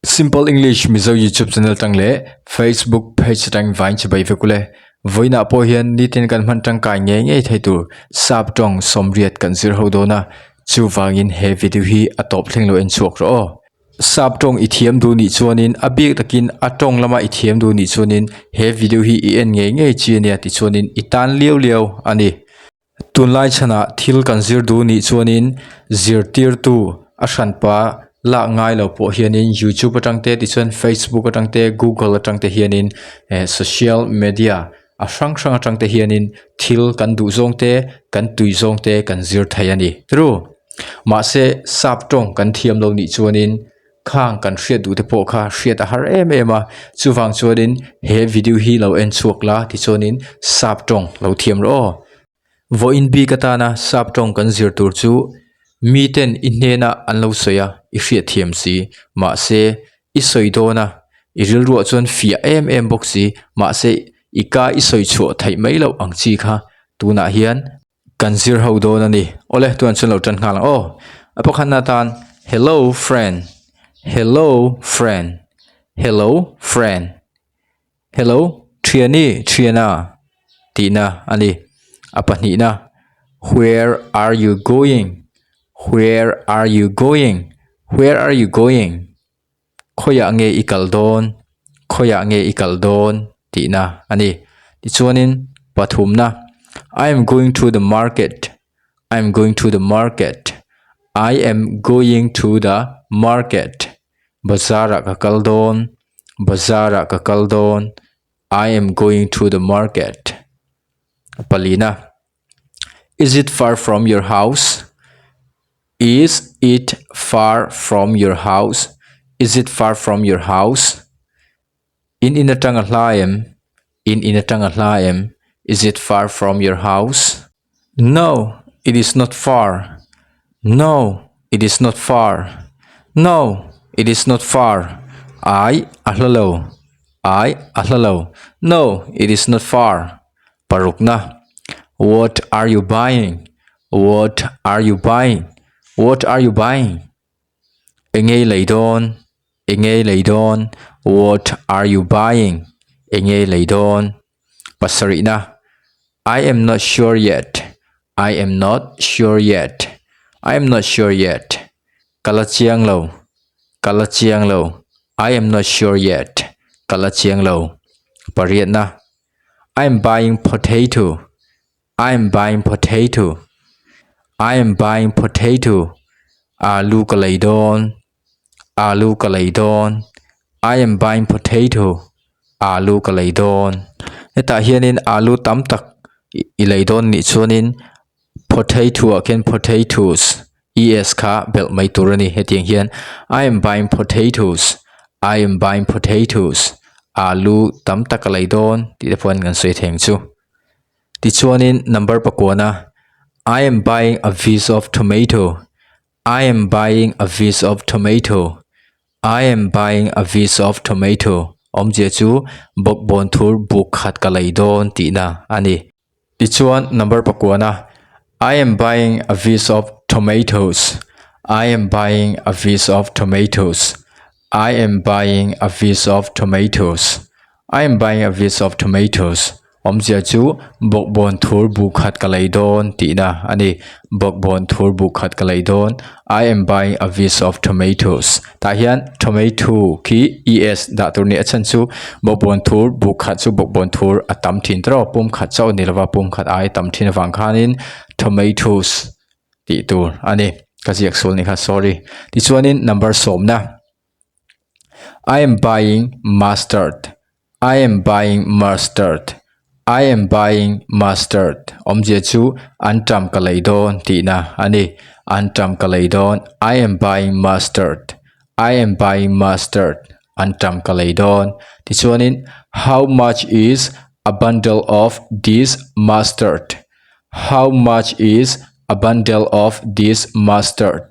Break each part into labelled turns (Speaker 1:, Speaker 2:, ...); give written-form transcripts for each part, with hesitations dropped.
Speaker 1: Simple English Mizo YouTube channel tang leh Facebook page atang vain chibai vek ule. Vawiinah pawh hian nitin kan hman tangkai ngei ngei thei tur sap tawng sawmriat kan zir ho dawn a, chuvangin he video hi a tawp thleng lo en chhuak rawh aw. Sap tawng i thiam duh nih chuanin a bik takin a tawng lama i thiam duh nih chuanin he video hi i en ngei ngei chi ania tichuanin i tan liau liau a ni. Tunlai chhanah thil kan zir duh nih chuanin zirtirtu a hranpa lak ngai lo pawh hianin youtube atang te tichuan facebook atang te google atang te hianin eh social media a hrang hrang atang te hianin thil kan duh zawng te kan tui zawng te kan zir thei a ni tru mahse sap tawng kan thiam lo nih chuanin khang kan hriat duh te pawh kha hriat a har em em a chuvang chuanin he video hi lo en chhuak la tichuanin sap tawng lo thiam rawh aw vawiin bik atana sap tawng kan zir tur chu miten i hnena an lo sawi a i hriat thiam si mahse i sawi dawn a i rilruah chuan fiah em em bawk si mahse i ka i sawi chhuah theih mai loh ang chi kha tunah hian. Kan zir ho dawn a ni. Awle, tunah chuan lo tan nghal ang aw. A pakhatna atan, Hello friend, hello friend, hello friend, hello thiani thiana tihna a ni. A pahnihna, Where are you going, where are you going, where are you going? Khawiah nge i kal dawn? Khawiah nge i kal dawn? tihna a ni. Tichuanin pathumna, I am going to the market, I am going to the market, I am going to the market, bazarah ka kal dawn, bazarah ka kal dawn, I am going to the market. Palina. Is it far from your house? Is it far from your house? Is it far from your house? In in atang a hla em? In in atang a hla em? Is it far from your house? No, it is not far. No, it is not far. No, it is not far. Ai, a hla lo. Ai, a hla lo. No, it is not far. Parukna, What are you buying? What are you buying? What are you buying? Enge i lei dawn? Enge i lei dawn? What are you buying? Enge i lei dawn? Pasarihna, I am not sure yet. I am not sure yet. I am not sure yet. Ka la chiang lo. Ka la chiang lo. I am not sure yet. Ka la chiang lo. Pariatna, I am buying potato I am buying potato I am buying potato Alu ka lei dawn Alu ka lei dawn I am buying potato Alu ka lei dawn Hetah hianin alu tam tak i lei dawn nih chuanin potato ah khian potatoes es kha belh mai tur a ni hetiang hian I am buying potatoes I am buying potatoes alu tam tak a lei dawn tih te pawh an sawi thei ang chu tichuanin number pakuana I am buying a piece of tomato I am buying a piece of tomato I am buying a piece of tomato awmzia chu bawkbawn thur buk khat ka lei dawn tihna a ni. Tichuan number pakuana I am buying a piece of tomatoes I am buying a piece of tomatoes I am buying a piece of tomatoes I am buying a piece of tomatoes awmzia chu bawkbawn thur bu khat ka lei dawn tihna a ni bawkbawn thur bu khat ka lei dawn I am buying a piece of tomatoes tah hian tomato khi es dah tur a ni a chhan chu bawkbawn thur bu khat chu bawkbawn thur a tam thin tawh a pum khat chauh a ni lova pum khat ai tam thin avang khanin tomatoes tih tur a ni ka ziak sual ni kha sorry tichuanin number sawmna I am buying mustard I am buying mustard I am buying mustard awmzia chu anṭam ka lei dawn tihna a ni anṭam ka lei dawn I am buying mustard I am buying mustard anṭam ka lei dawn tichuanin how much is a bundle of this mustard how much is a bundle of this mustard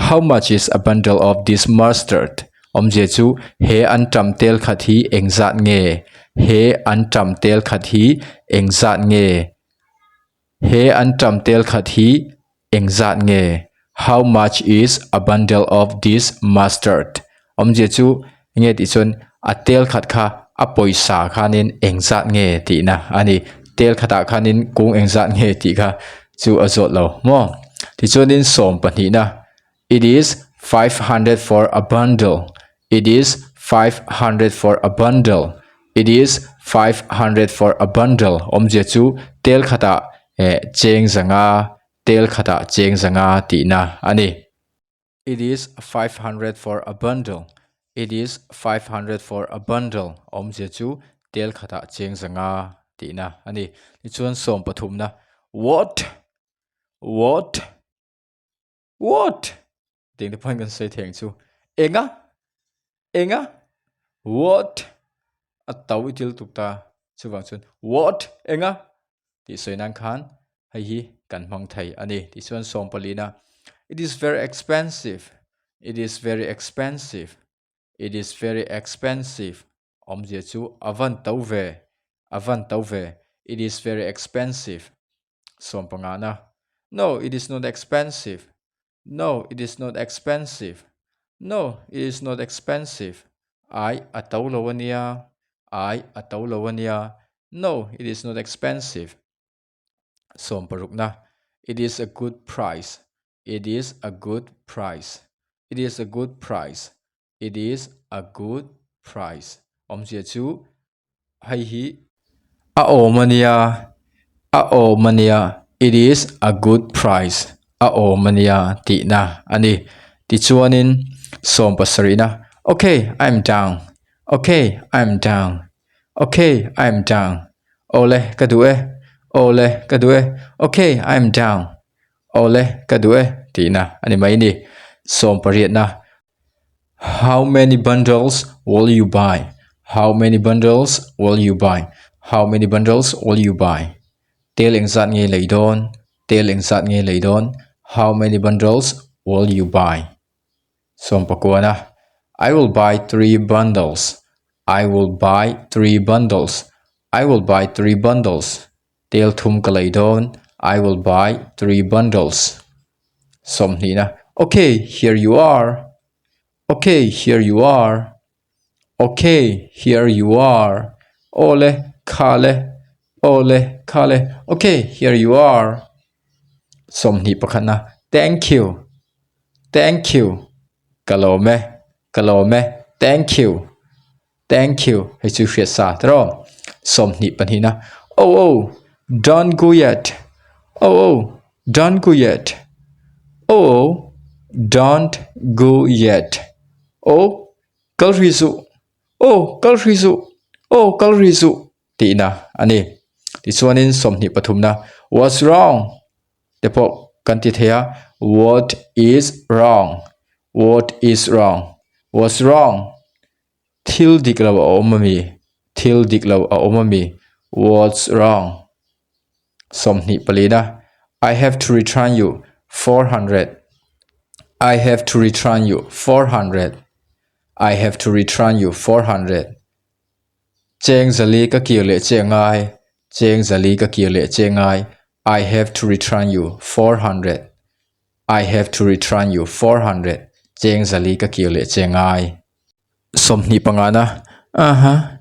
Speaker 1: How much is a bundle of this mustard? Awmzia chu he anṭam tel khat hi engzat nge? He anṭam tel khat hi engzat nge? He anṭam tel khat hi engzat nge? How much is a bundle of this mustard? Awmzia chu enge tih chuan a tel khat kha a pawisa khanin engzat nge tihna a ni. Tel khatah khanin kung engzat nge tih kha chu a zawt lo maw. Tichuanin sawmpahnihna It is 500 for a bundle It is 500 for a bundle It is 500 for a bundle awmzia chu tel khatah eh cheng zanga tel khatah cheng zanga tihna a ni. It is 500 for a bundle It is 500 for a bundle awmzia chu tel khatah cheng zanga tihna a ni. Tichuan sawmpathumna What? What? What? Tih te pawhin kan sawi thei ang chu. Enga? Enga? What? A to i til tuk ta. Chuvang chuan What? Enga? Tih sawi nan khan hei hi kan hmang thei a ni. Tichuan sawmpalina It is very expensive. It is very expensive. It is very expensive. Awmzia chu a van to ve. A van to ve. It is very expensive. Sawmpangana No, it is not expensive. No, it is not expensive. No, it is not expensive. Ai, a to lo a nia. Ai, a to lo a nia. No, it is not expensive. Sawmparukna It is a good price. It is a good price. It is a good price. It is a good price. Awmzia chu hei hi a awm a nia, a awm a nia. It is a good price. A awm a nia tihna a ni. Tichuanin sawmpasarihna Okay, I'm down. Okay, I'm down. Okay, I'm down. Awle, ka duh e. Awle, ka duh e. Okay, I'm down. Awle, ka duh e tihna a ni mai ni. Sawmpariatna How many bundles will you buy? How many bundles will you buy? How many bundles will you buy? Tel engzat nge lei dawn? Tel engzat nge lei dawn? How many bundles will you buy? Sawmpakuana I will buy three bundles. I will buy three bundles. I will buy three bundles. Tel thum ka lei dawn. I will buy three bundles. Sawmhnihna Okay, here you are. Okay, here you are. Okay, here you are. Awle, khale. Awle, khale. Okay, here you are. Sawmhnih pakhatna Thank you. Thank you. Ka lawm e. Ka lawm e. Thank you. Thank you. Hei chu hriat sa tiraw. Sawmhnih pahnihna Oh oh, don't go yet. Oh oh, don't go yet. Oh oh, don't go yet. Oh, kal hrih suh. Oh, kal hrih suh. Oh, kal hrih suh. Tihna a ni. Tichuanin sawmhnih pathumna What's wrong? te pawh kan ti thei a. What is wrong? What is wrong? What's wrong? Thil dik lo a awm a mi? Thil dik lo a awm a mi? What's wrong? 20 palina I have to return you 400 I have to return you 400 I have to return you 400 Cheng zali ka kir leh che ngai Cheng zali ka kir leh che ngai I have to return you 400 I have to return you 400 Cheng zali ka kir leh che ngai 25 Uh-huh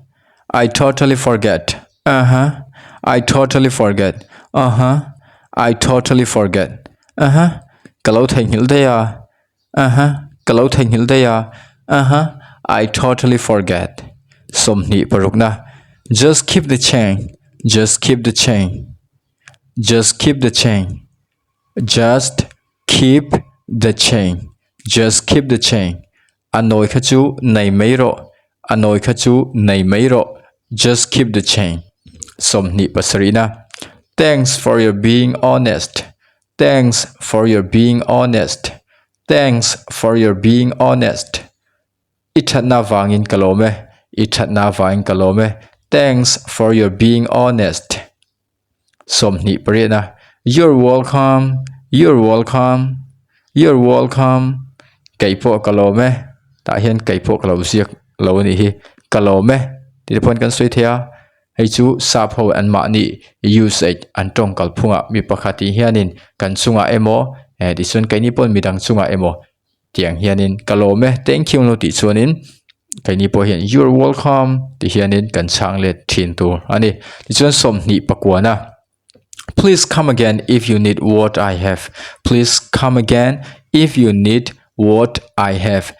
Speaker 1: I totally forget Uh-huh I totally forget Uh-huh I totally forget Uh-huh Ka lo theihnghilh daih a Uh-huh Ka lo theihnghilh daih a Uh-huh I totally forget 26 Just keep the change Just keep the change Just keep the change Just keep the change Just keep the change A nawi kha chu nei mai rawh A nawi kha chu nei mai rawh Just keep the change 27 Thanks for your being honest Thanks for your being honest Thanks for your being honest I thatna vangin ka lawm e I thatna vangin ka lawm e Thanks for your being honest 28 You're welcome You're welcome You're welcome Keipawh ka lawm e tah hian keipawh ka lo ziak lo a nih hi ka lawm e tih te pawhin kan sawi thei a hei chu sap ho an mahni usage an tawng kalphungah mi pakhat tih hianin kan chungah emaw eh tichuan keini pawhin midang chungah emaw. Tiang hianin ka lawm e, thank you an lo tih chuanin keini pawh hian you are welcome ti hianin kan chhang let thin tur a ni. Tichuan 20 pakuana Please come again if you need what I have. Please come again if you need what I have.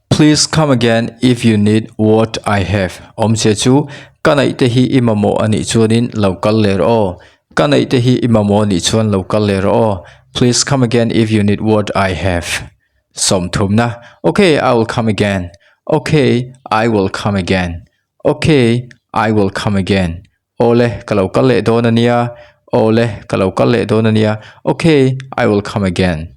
Speaker 1: Please come again if you need what I have. Awmzia chu ka neih te hi i mamawh a nih chuanin lo kal leh rawh aw. Ka neih te hi i mamawh a nih chuan lo kal leh rawh aw. Please come again if you need what I have. Sawmthumna, Okay, I will come again. Okay, I will come again. Okay, I will come again. Awle, ka lo kal leh dawn a nia. Awle, ka lo kal leh dawn a nia. Okay, I will come again.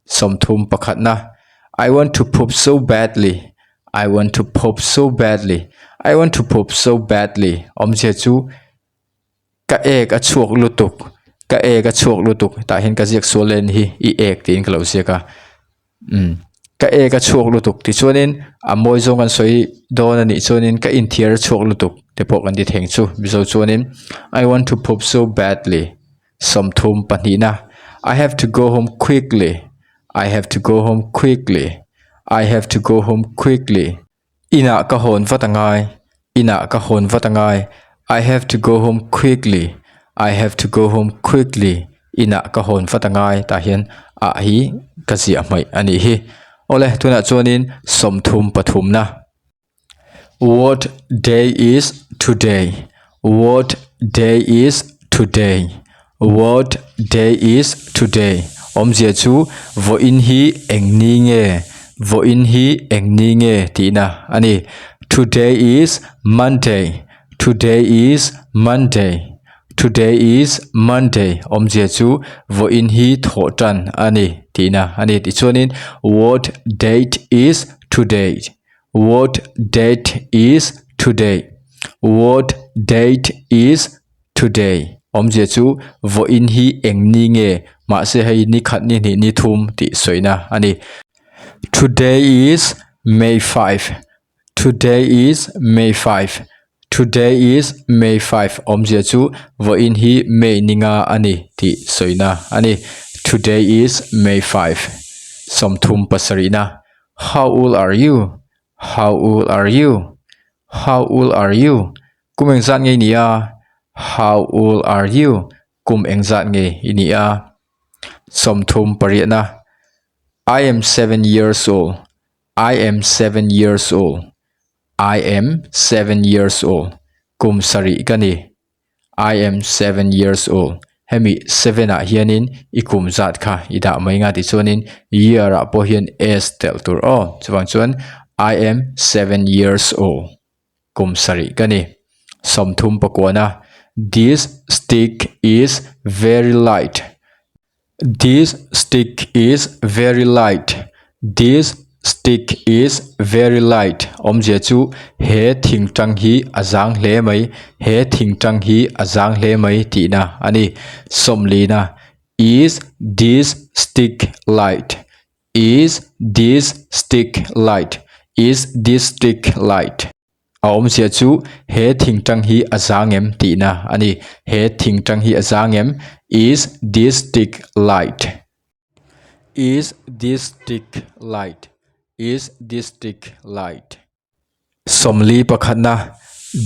Speaker 1: 30 pakhatna, I want to poop so badly. I want to poop so badly. I want to poop so badly. Awmzia chu ka ek a chhuak lutuk. Ka ek a chhuak lutuk. Tah hian ka ziak sual leh hi i ek tiin ka lo ziak a. Umm ka ek a chhuak lutuk tichuanin a mawi zawng kan sawi dawn a nih chuanin ka inthiar a chhuak lutuk te pawh kan ti theng chu mizo chuanin I want to poop so badly 30 pahnihna I have to go home quickly I have to go home quickly I have to go home quickly. Inah ka hawn vat a ngai, Inah ka hawn vat a ngai, I have to go home quickly, I have to go home quickly, Inah ka hawn vat a ngai tah hian ah hi ka ziah hmaih a nih hi. Awle tunah chuanin 30 pathumna. What day is today? What day is today? What day is today? Awmzia chu vawiin hi eng ni nge? Vawiin hi eng ni nge tihna a ni. Today is Monday. Today is Monday. Today is Monday. Awmzia chu vawiin hi thawh tan a ni tihna a ni. Tichuanin what date is today? What date is today? What date is Today, awmzia chu vawiin hi eng ni nge, mahse hei ni khat ni hnih ni thum tih sawina a ni. Today is May 5, Today is May 5, Today is May 5 awmzia chu vawiin hi May ni nga a ni tih sawina a ni. Today is May 5. 30 pasarihna, How old are you? How old are you? How old are you? Kum engzat nge i nih a? How old are you? Kum engzat nge i nih a? 30 pariatna I am seven years old. I am seven years old. I am seven years old. Kum sarih ka ni. I am seven years old. Hemi seven ah hianin i kum zat kha i dah mai nga tichuanin year ah pawh hian s telh tur aw. Chuvang chuan I am seven years old. Kum sarih ka ni. 30 pakuana This stick is very light. This stick is very light. This stick is very light. Awmzia chu he thing tang hi a zang hle mai. He thing tang hi a zang hle mai tihna a ni. 40na Is this stick light? Is this stick light? Is this stick light? A awmzia chu he thing tang hi a zang em tihna a ni. He thing tang hi a zang em? Is this stick light? Is this stick light? Is this stick light? 40 pakhatna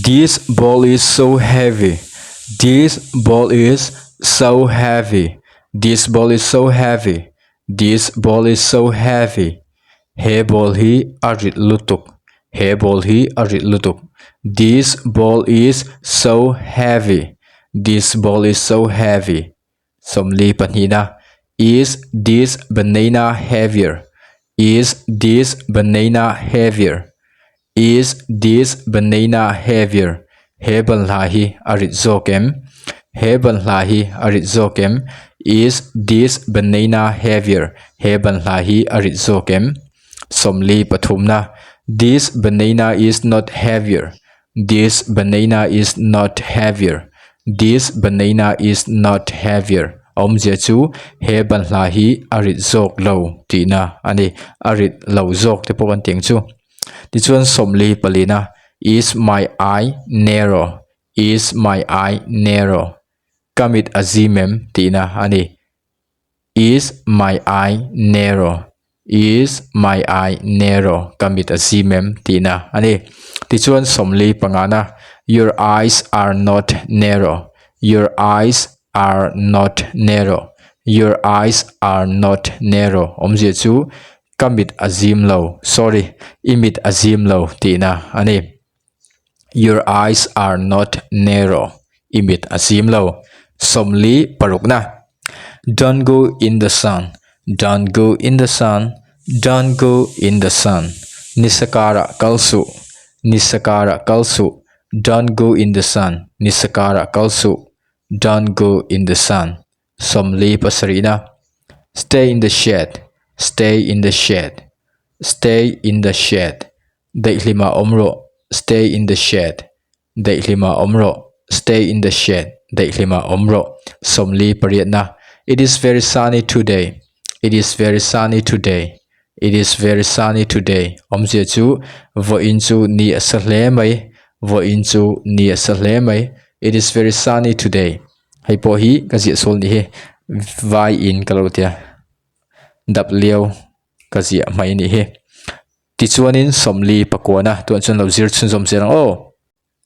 Speaker 1: This ball is so heavy. This ball is so heavy. This ball is so heavy. This ball is so heavy. He ball hi a rit lutuk. He ball hi a rit lutuk. This ball is so heavy. This ball is so heavy. 40 pahnihna Is this banana heavier? Is this banana heavier? Is this banana heavier? He banhla hi a rit zawk em? He banhla hi a rit zawk em? Is this banana heavier? He banhla hi a rit zawk em? 40 pathumna This banana is not heavier. This banana is not heavier. This banana is not heavier. A awmzia chu he banhla hi a rit zawk lo tihna a ni. A rit lo zawk te pawh kan ti ang chu. Tichuan 40 palina Is my eye narrow? Is my eye narrow? Ka mit a zim em tihna a ni. Is my eye narrow? Is my eye narrow? Ka mit a zim em? Tihna a ni. Tichuan sawmli pangana, Your eyes are not narrow. Your eyes are not narrow. Your eyes are not narrow. Awmzia chu ka mit a zim lo, sorry, i mit a zim lo tihna a ni. Your eyes are not narrow. I mit a zim lo. Sawmli parukna. Don't go in the sun. Don't go in the sun. Don't go in the sun. Nisa karah kal suh. Nisa karah kal suh. Don't go in the sun. Nisa karah kal suh. Don't go in the sun. Sawmli pasarihna. Stay in the shade. Stay in the shade. Stay in the shade. Daihlimah awm rawh, Stay in the shade. Daihlimah awm rawh, Stay in the shade. Daihlimah awm rawh. Sawmli pariatna, It is very sunny today. It is very sunny today. It is very sunny today. Awmzia chu, Vawiin chu ni a sa hle mai. Vawiin chu ni a sa hle mai. It is very sunny today. Hei pawh hi ka ziah sawl nih hi, vai in ka lo tia dap lio ka ziah mai nih hi. Tichuanin sawmli pakuana tuan chuan lo zir chhunzawm zel ang aw.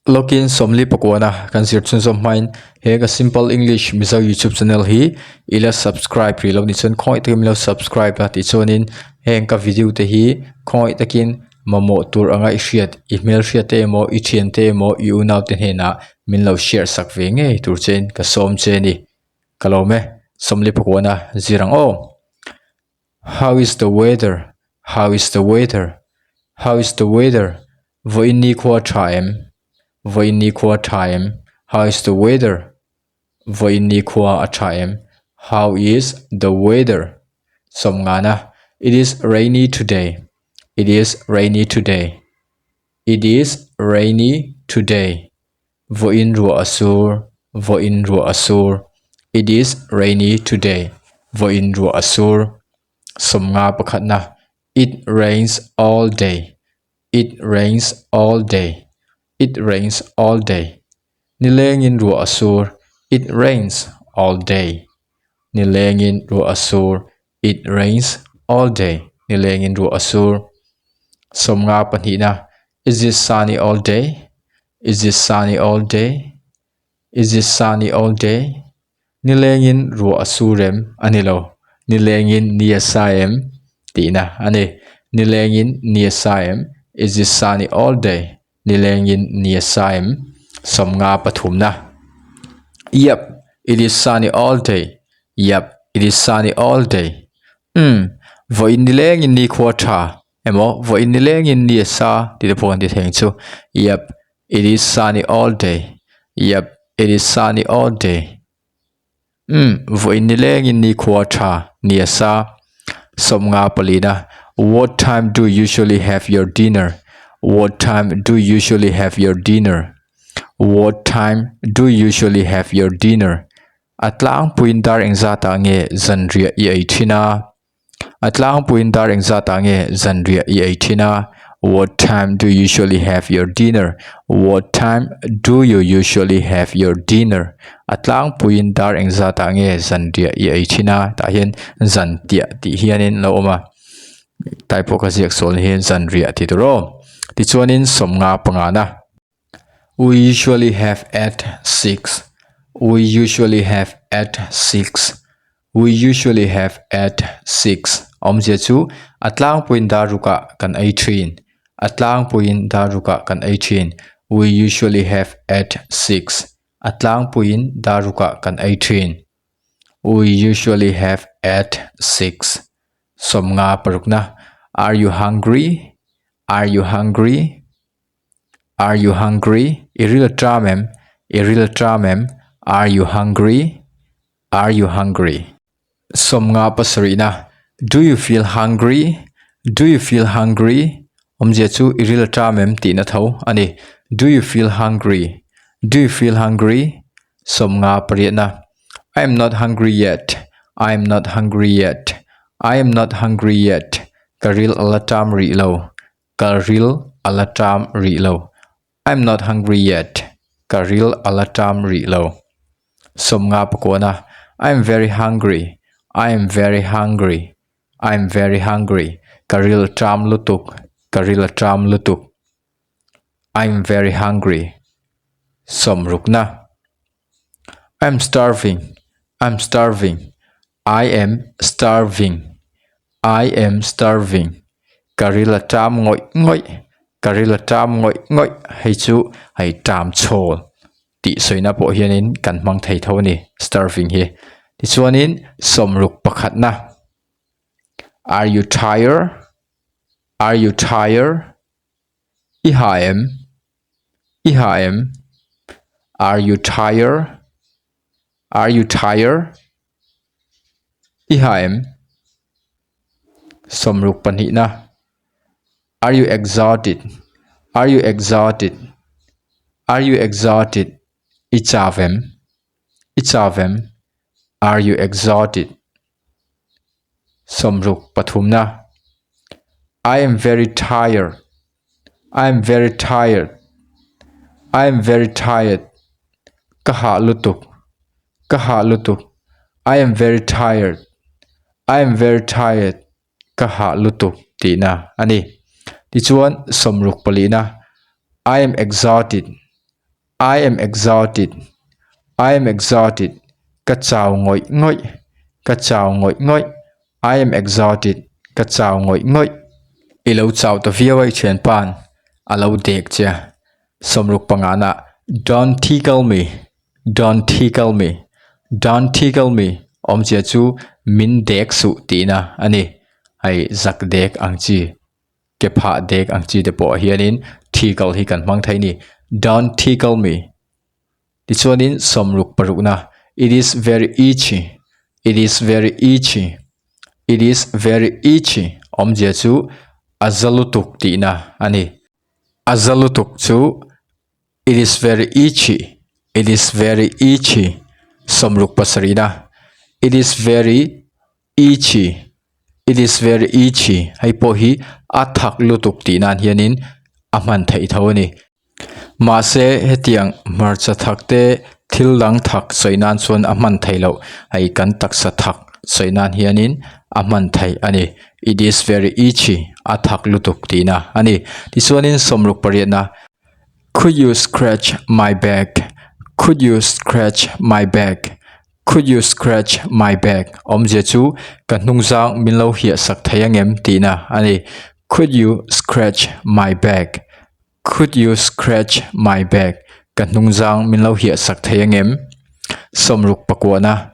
Speaker 1: Lawkin sawmli pakuana kan zir chhunzawm hmain he ka Simple English Mizo YouTube channel hi i la subscribe rih lo ni chuan khawngaih takin min lo subscribe a tichuanin heng ka video te hi khawngaih takin mamawh tur anga i hriat i hmelhriat te emaw i thian te emaw i unau te hnenah min lo share sak ve ngei tur chein ka sawm che a ni. Ka lawm e sawmli pakuana zir ang aw. How is the weather? How is the weather? How is the weather? Vawiin ni khua tha em? Vawiin ni khua tha em? How is the weather? Vawiin ni khua a tha em? How is the weather? Sawmngana, It is rainy today. It is rainy today. It is rainy today. Vawiin ruah a sur, vawiin ruah a sur. It is rainy today. Vawiin ruah a sur. Sawmnga pakhatna, It rains all day. It rains all day. It rains all day. Nilengin ruah a sur. It rains all day. Nilengin ruah a sur. It rains all day. Nilengin ruah a sur. Sawmnga pahnihna, Is it sunny all day? Is it sunny all day? Is it sunny all day? Nilengin ruah a sur em? A ni lo. Nilengin ni a sa em? Tihna a ni. Nilengin ni a sa em? Is it sunny all day? Nilengin ni a sa em? Sawmnga pathumna, Yep, it is sunny all day. Yep, it is sunny all day. Umm, vawiin nilengin ni khua tha emaw vawiin nilengin ni a sa tih te pawh kan ti thei ang chu. Yep, it is sunny all day. Yep, it is sunny all day. Umm, vawiin nilengin ni khua tha ni a sa. Sawmnga palina, What time do you usually have your dinner? What time do you usually have your dinner? What time do you usually have your dinner? A tlangpuiin dar engzatah nge zanriah i ei thin a? A tlangpuiin dar engzatah nge zanriah i ei thin a? What time do you usually have your dinner? What time do you usually have your dinner? A tlangpuiin dar engzatah nge zanriah i ei thin a? Tah hian zantiah tih hianin lo awm a, tai pawh ka ziak sawn hian zanriah tih tur aw. Tichuanin sawmnga pangana. We usually have at 6. We usually have at 6. We usually have at 6. Awmzia chu a tlangpuiin dar rukah kan ei thin. A tlangpuiin dar rukah kan ei thin. We usually have at 6. A tlangpuiin dar rukah kan ei thin. We usually have at 6. Sawmnga parukna. Are you hungry? Are you hungry? Are you hungry? I ril a tram em? I ril a tram em? Are you hungry? Are you hungry? Sawmnga pasarihna, Do you feel hungry? Do you feel hungry? Awmzia chu i ril a tram em tihna tho a ni. Do you feel hungry? Do you feel hungry? Sawmnga pariatna, I am not hungry yet. I am not hungry yet. I am not hungry yet. Ka ril a la tram rih lo. Ka ril a la ṭam rih lo. I'm not hungry yet. Ka ril a la ṭam rih lo. Sawmnga pakuana, I am very hungry. I am very hungry. I'm very hungry. Ka ril a ṭam lutuk. Ka ril a ṭam lutuk. I'm very hungry. Sawmrukna. I'm starving. I'm starving. I am starving. I am starving. Ka ril a ṭam ngawih ngawih. Ka ril a ṭam ngawih ngawih. Hei chu hei ṭam chhawl tih sawina pawh hianin kan hmang thei tho a ni starving hi. Tichuanin sawmruk pakhatna. Are you tired? Are you tired? I ha em? I ha em? Are you tired? Are you tired? I ha em? Sawmruk pahnihna. Are you exhausted? Are you exhausted? Are you exhausted? I chav em? I chav em? Are you exhausted? Sawmruk pathumna. I am very tired. I am very tired. I am very tired. Ka hah lutuk. Ka hah lutuk. I am very tired. I am very tired. Ka hah lutuk tihna a ni. Tichuan sawmruk palihna I am exhausted. I am exhausted. I am exhausted. Ka chau ngawih ngawih. Ka chau ngawih ngawih. I am exhausted. Ka chau ngawih ngawih. I lo chau ta viau a i thianpa'n a lo dek che. Sawmruk pangana Don't tickle me. Don't tickle me. Don't tickle me. Awmzia chu min dek suh tihna a ni. Hei zak dek ang chi, ke phah dek ang chi te pawh hianin tickle hi kan hmang thei a ni. Don't tickle me. Tichuanin sawmruk parukna It is very itchy. It is very itchy. It is very itchy. Awmzia chu a za lutuk tihna a ni. A za lutuk chu It is very itchy, it is very itchy, sawmruk pasarihna, It is very itchy, it is very itchy, hei pawh hi a thak lutuk tih nan hianin a hman theih tho a ni. Mahse hetiang hmarcha thak te thil dang thak sawi nan chuan a hman theih loh, hei kan taksa thak sawi nan hianin a hman theih a ni. It is very itchy, a thak lutuk tihna a ni. Tichuanin sawmruk pariatna. Could you scratch my back? Could you scratch my back? Could you scratch my back? Awmzia chu ka hnungzang min lo hiah sak thei angem tihna a ni. Could you scratch my back? Could you scratch my back? Ka hnungzang min lo hiah sak thei angem? Sawmruk pakuahna.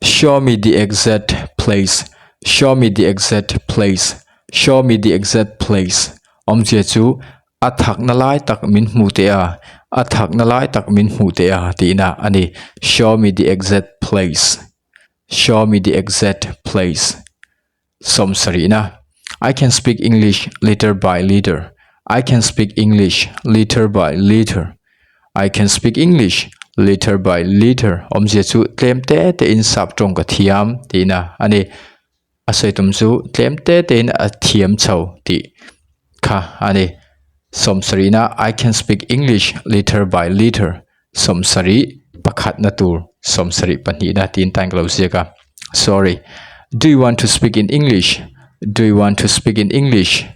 Speaker 1: Show me the exact place Show me the exact place Show me the exact place Awmzia chu a thakna lai tak min hmuh teh a, a thakna lai tak min hmuh teh a tihna a ni. Show me the exact place Show me the exact place Sawmsarihna I can speak English little by little I can speak English little by little I can speak English little by little Awmzia chu tlem te te in sap tawng ka thiam tihna a ni. A sawi tum chu tlem te te in a thiam chho tih kha a ni. Sawmsarihna I can speak English little by little Sawmsarih pakhatna tur sawmsarih pahnihna tiin time ka lo ziak a sorry do you want to speak in english do you want to speak in english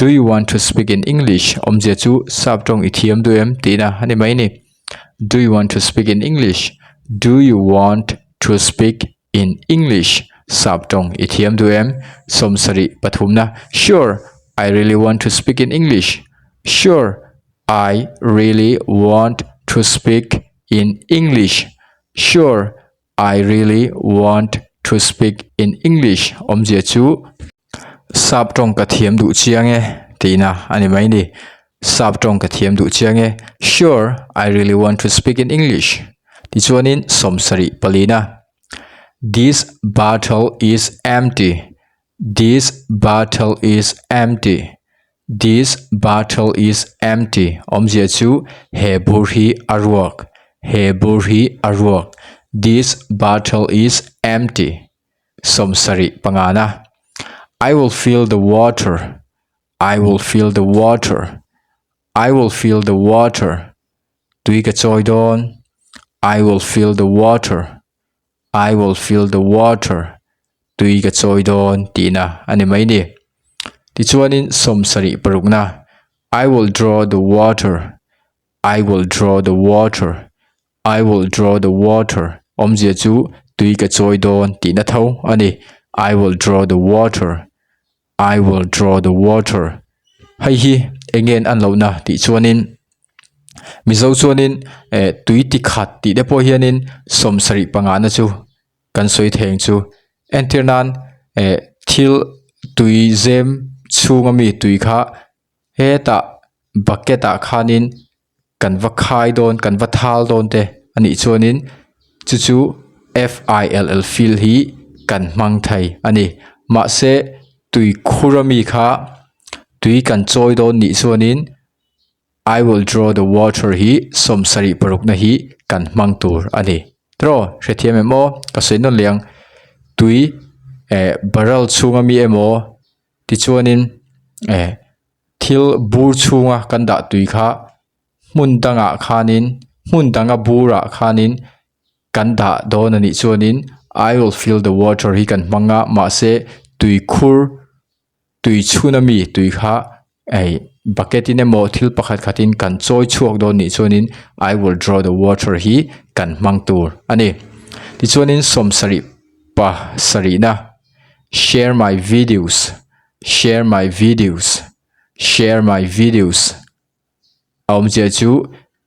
Speaker 1: do you want to speak in english awmzia chu sap tawng i thiam duh em tihna a ni mai a ni do you want to speak in english do you want to speak in english sap tawng i thiam duh em sawmsarih pathumna sure i really want to speak in english sure I really want to speak in English. Sure, I really want to speak in English. Awmzia chu sap tawng ka thiam duh chiang e tihna a ni mai ni. Sap tawng ka thiam duh chiang e. Sure, I really want to speak in English. Tichuanin sawmsarih palina. This bottle is empty. This bottle is empty. This bottle is empty. Awmzia chu he bur hi a ruak. He bur hi a ruak. This bottle is empty. Sawmsarih pangana. I will fill the water. I will fill the water. I will fill the water. Tui ka chawi dawn. I will fill the water. I will fill the water. tui ka chawi dawn tihna a ni mai ni. Tichuanin 76 parukna, I will draw the water, I will draw the water, I will draw the water awmzia chu tui ka chawi dawn tihna tho a ni. I will draw the water, I will draw the water hei hi eng nge an lohna tih chuanin Mizo chuanin eh tui ti khat tih te pawh hianin 75 na chu kan sawi thei ang chu entir nan eh thil tui zem chhunga mi tui kha hetah bucket ah khanin kan va khai dawn kan va thal dawn te a nih chuanin chu chu F I L L fill hi kan hmang thei a ni mahse tui khur ami kha tui kan chawi dawn nih chuanin I will draw the water hi 76 na hi kan hmang tur a ni tiraw hrethiam em aw ka sawi nawn leh ang tui eh barrel chhung ami emaw tichuanin eh. Thil bur chhunga kan dah tui kha hmun dangah khanin hmun danga burah khanin kan dah dawn a nih chuanin I will fill the water hi kan hmang a mahse tui khur tui chhun ami tui kha hei bucket in emaw thil pakhat khatin kan chawi chhuak dawn nih chuanin I will draw the water hi kan hmang tur a ni. Tichuanin 70 pasarihna share my videos. Share my videos Share my videos A awmzia chu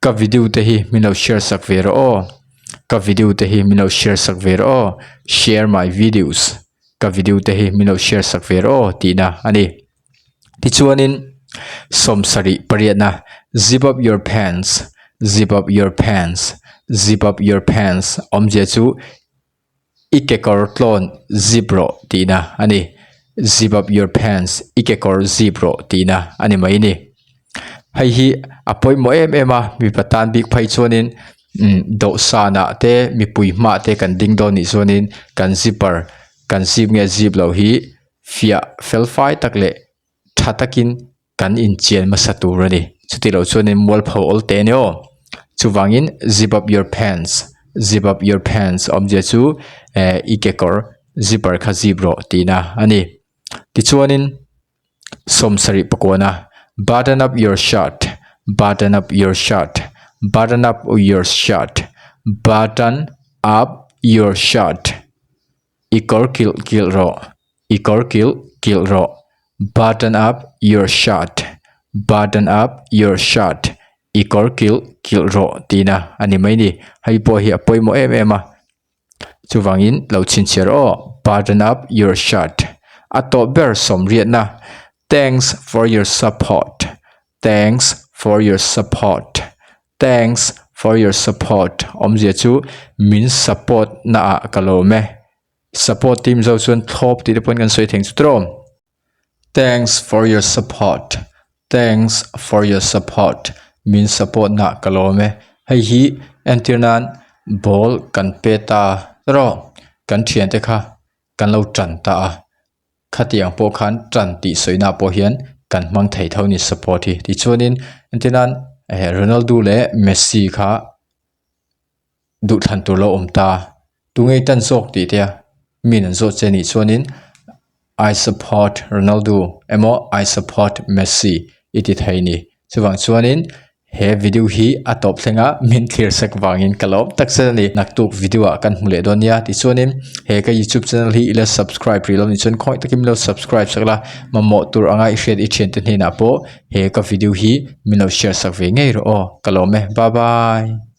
Speaker 1: ka video te hi min lo share sak ve rawh aw ka video te hi min lo share sak ve rawh aw Share my videos ka video te hi min lo share sak ve rawh aw tihna a ni. Tichuanin 70 pariatna Zip up your pants Zip up your pants Zip up your pants awmzia chu I kekawr tlawn zip rawh tihna a ni. Zip up your pants, I kekawr zip rawh tihna a ni mai ni. Hei hi a pawimawh em em a, mipa tan bik phei chuanin umm dawhsanah te mipui hmaah te kan ding dawn nih chuanin kan zipper kan zip nge zip loh hi fiah fel fai tak leh tha takin kan inchian hmasa tur a ni. Chuti loh chuanin mualpho awl teh a ni aw. Chuvangin zip up your pants, zip up your pants awmzia chu eh i kekawr zipper kha zip rawh tihna a ni. Tichuanin 70 pakuana button up your shirt, button up your shirt, button up your shirt, button up your shirt. I kawr kilh kilh rawh, i kawr kilh kilh rawh, Button up your shirt, button up your shirt, i kawr kilh kilh rawh tihna a ni mai ni. Hei pawh hi a pawimawh em em a, chuvangin lo chhinchhiar aw, button up your shirt. A tawp ber sawmriatna, Thanks for your support, thanks for your support, Thanks for your support awmzia chu min support na ah ka lawm e. Support team zo chuan thlawp tih te pawhin kan sawi thei ang chu tawh. Thanks for your support, thanks for your support min support na ah ka lawm e. Hei hi entir nan ball kan pe ta tawh kan thiante kha kan lo tan ta a. Khatiang pawh khan tan tih sawina pawh hian kan hmang thei tho ni support hi. Tichuanin entir nan eh Ronaldo leh Messi kha duhthlan tur lo awm ta. Tunge i tan zawk tih te a min an zawh che nih chuanin I support Ronaldo emaw I support Messi i ti thei ni. Chuvang chuanin he video hi a tawp thleng a min thlir sek vangin ka lawm tak zet a ni. Naktuk video ah kan hmu leh dawn nia tichuanin he ka youtube channel hi ila subscribe rih lo ni chuan khawngaih takin min lo subscribe sak la mamawh tur anga i hriat i thiante hnenah pawh he ka video hi min lo share sak ve ngei rawh aw ka lawm e bye bye.